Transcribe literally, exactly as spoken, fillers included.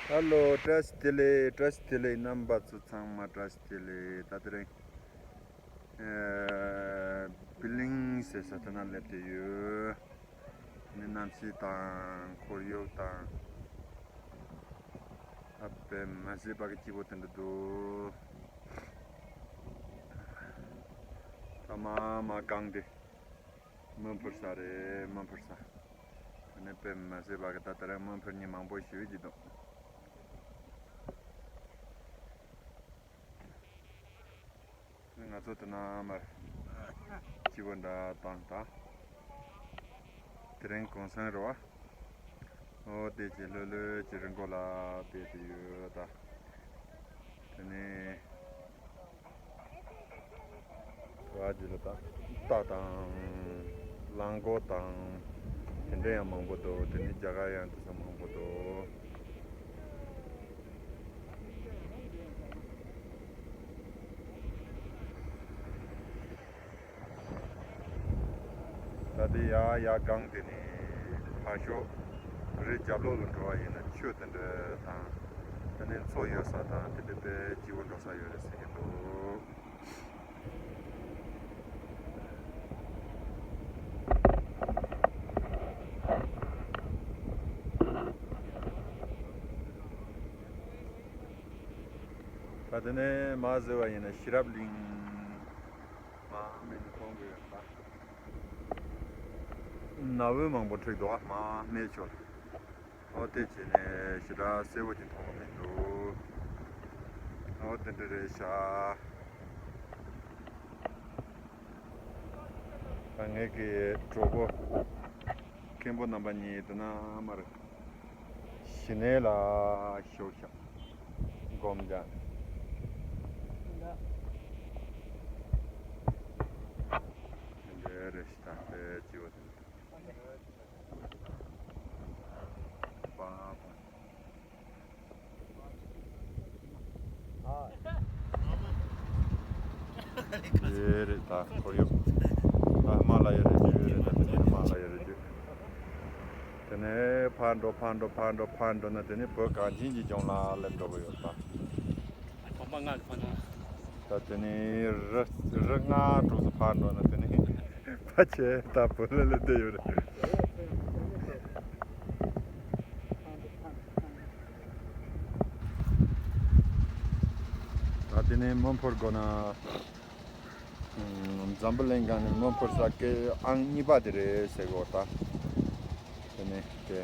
ཧ་ལོ། བཀྲ་ཤིས་བདེ་ལེགས། བཀྲ་ཤིས་བདེ་ལེགས། རྣམ་པ་ཚོ་ཚང་མ་བཀྲ་ཤིས་བདེ་ལེགས། ད་དེ་རིང་ཨེ་བི་ལིང་ཟེར་ས་དེ་ན་སླེབས་བསྡད་ཡོད། ནི་གནམ་གཤིས་དང་ཁོར་ཡུག་དང་ཨ་པེ་མ་ཟད་པ་གི་སྐྱིད་པོ་དེ་འདྲ་འདུག། ད་མ་མ་གང་དེ། མི་འཕུར་ས་རེད། མི་འཕུར་ས། ཨ་ནི་དཔེ་མི་སྲིད་པ་གི་ད་ལྟ་རང་མི་འཕུར་མཁན་མང་པོ་ཞིག་ཡོད་ཀྱི་འདུག། ང་ཚོ་དེ་ན་མར་སྐྱིད་པོ་འདྲ་བཏང་ད། དེ་རིང་གུང་སེང་རེད་བ། ཨོ་དེ་ཅི་ལྷོད་ལྷོད་ཀྱི་རི་མགོ་ལ་བསྡད་དེ་ཡོད་ད། དེ་ནས། བ་ཇི་ལ་དང་རྟ་དང་། གླང་མགོ་དང་། དེ་འདྲ་ཡང་མང་པོ་འདུག། དེ་ནི་རྒྱ་གར་ཡང་དེ་ཚོ་མང་པོ་འདུག། ད་དེ་ཡ་ཡ་སྒང་དེ་ནི་ཕར་ཕྱོགས་རི་རྒྱབ་ལོགས་ལ་འགྲོ་བ་ཡིན་ན་ཆུ་དེ་འདྲ་དང་། དེ་ནི་མཚོ་ཡོད་ས་དང་དེ་འདྲ་དཔེ་སྐྱིད་པོ་འགྲོ་ས་ཡོད་རེད་ཟེར་གྱི་འདུག། ད་དེ་ནས་མར་ཟེར་བ་ཡིན་ན་ཤེས་རབ་གླིང་། མར་སྨད་ནས་མཐོང་གི་ཡོད་པ། གནའ་བོའི་མང་པོ་འཁྲིགས་འདུག་ཨ། མར་སྨད་ཕྱོགས་ལ། ཨོ་དེ་བྱས་ནས་ཞེ་དྲག་གསལ་པོ་ཅིག་མཐོང་གི་མི་འདུག། ཨོ་དེ་འདྲ་རེད་ཤག། ད་ངེད་ཀྱི་གྲོགས་པོ་མཁན་པོ་རྣམ་པ་གཉིས་དེ་ན་མར་ཞི་གནས་ལ་ཞུགས་ཤག། སྒོམ་རྒྱག་ནས། དེ་འདྲ་རེད་ཤག། ད་དཔེ་སྐྱིད་པོ་དེ་འདུག། པ་པ། ཡོད་རེད་ད་ཁོར་ཡུག། ད་དམག་ལ་ཡོད་རེད། ཡོད་རེད་ད། དེ་ནས་དམག་ལ་ཡོད་རེད། དེ་ནས་ཕར་འགྲོ་ཕར་འགྲོ་ཕར་འགྲོ་ཕར་འགྲོ་ན་དེ་ནས་བོད་གངས་ཅན་གྱི་ལྗོངས་ལ་སླེབས་འགྲོ་གི་ཡོད་ད། གོམ་པ་ལྔ་གི་ཕར་འགྲོ། ད་དེ་ནས་རི་རི་ལྔ་གྲོགས་སུ་ཕར་འགྲོ་ན་དེ་ནས་ཕ་ཆེ་ད་བོད་ལ་སླེབས་བསྡད་ཡོད་རེད། ད་དེ་ནས་མི་འཕུར་དགོས་ན། འཛམ་བུ་གླིང་སྒང་ནས་མི་འཕུར་ས་སྐད་ཨང་གཉིས་པ་དེ་རེད་ཟེར་གོ་ད། དེ་ནས་དེ།